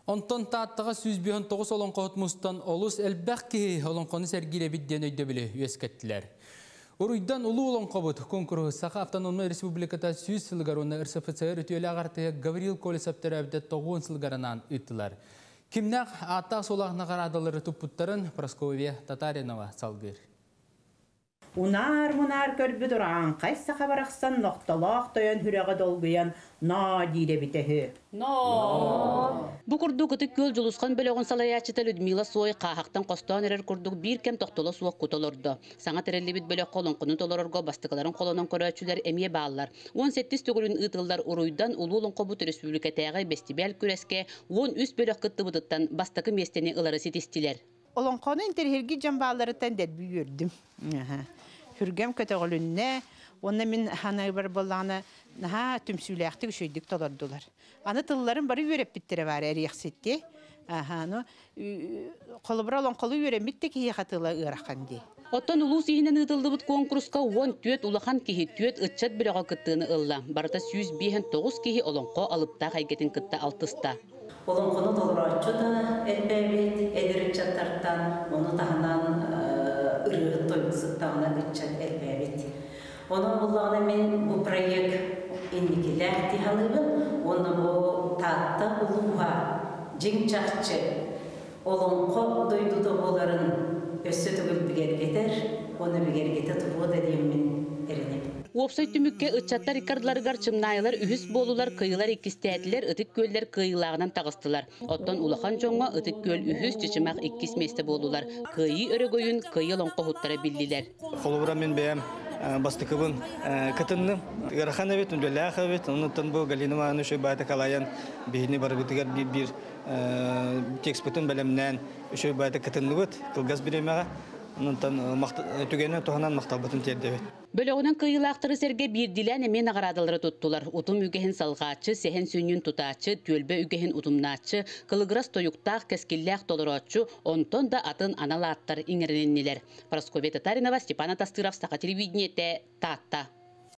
Онтон Тааттаҕа 159 олоҥхоһут мустан олус элбэх киһи олоҥхону сэргиир эбит диэн өйдөбүлү үөскэттилэр. Уруйдан улуу олоҥхобут куонкуруһу Саха Автономнай Республиката 100 сылыгар уонна РСФСР үтүөлээх артыыһа Гаврил Колесов төрөөбүтэ 90 сылыгар анаан ыыттылар. Кимнээх ааттаах-суоллаах наҕараадалары туппуттарын Прасковья Татаринова салгыыр. Унаар-мунаар көрбүт урааҥхай саха барахсан нохтолоох тойон сүрэҕэ долгуйан ноо диир эбитэ үһү. Ноо! Бу курдук Ытык Күөл Дьулусхан бөлөҕүн салайааччыта Людмила Сой хааһахтан хостоон эрэр курдук биир кэм тохтоло суох кута олордо. Саҥа тэриллибит бөлөххө олоҥхону толорорго бастакыларын холонон көрөөччүлэр эмиэ бааллар. 17 төгүлүн ыытыллар Уруйдан улуу олоҥхобут өрөспүүбүлүкэтээҕи бэстибээл күрэскэ 13 бөлөх кыттыбытыттан бастакы миэстэни ылары ситистилэр. Олоҥхону интэриэһиргиир дьон баалларыттан дэлби үөрдүм. Сүргэм көтөҕүлүннэ уонна мин санаабар буоллаҕына наһаа түмсүүлээхтик үчүгэйдик толордулар. Аны тылларын бары үөрэппиттэрэ баар эриэхситти. Аха, ну холобура олоҥхолуу үөрэммит да киһиэхэ тыла ыарахан дии. Оттон улуус иһинэн ыытыллыбыт куонкуруска 14 улахан киһи, 4 ыччат бөлөҕө кыттыыны ылла. Барыта 159 киһи олоҥхо алыптаах эйгэтин кытта алтыста. Олоҥхону толорооччу да элбээбит эдэр ыччаттартан, ону таһынан ырыаһыт тойуксуттаҕына ыччат элбээбит. Онон буллаҕына мин бу проект инникилээх дии саныыбын уонна бу Таатта улууһа дьиҥ-чахчы олоҥхо дойдута буоларын өссө төгүл бигэргэтэр уонна бигэргэтэ туруо да диэммин эрэнэбин. Уопсай түмүккэ ыччаттар иккардыларыгар Чымнаайылар үһүс буоллулар, Кыйылар иккистээтилэр, Ытык Күөллэр кыайыылааҕынан таҕыстылар. Оттон улахан дьоҥҥо Ытык Күөл үһүс, Чычымах иккис миэстэ буоллулар. Кыайыы өрөгөйүн Кыйы олоҥхоһуттара биллилэр. Холобура мин бэйэм бастакыбын кытынным. Ыарахан эбит, үлэлээх эбит. Оннуттан бу Галина Ивановна үчүгэй калайан биһини барыбытыгар биир-биир текспытын бэлэмнээн үчүгэй кытынныбыт кылгас бириэмэҕэ. Онтон түгэни туһанан махталбытын тиэрдэбит. Бөлөҕүнэн кыайыылаахтары сэргэ биирдиилээн эмиэ наҕараадалары туттулар. Утум үгэһин салҕааччы, сэһэн сүнньүн тутааччы, түөлбэ үгэһин утумнааччы, кылыгырас тойуктаах, кэскиллээх толорооччу, онтон да атын анал ааттар иҥэрилиннилэр. Прасковья Татаринова, Степан Атастыров, Саха телевидениетэ, Таатта.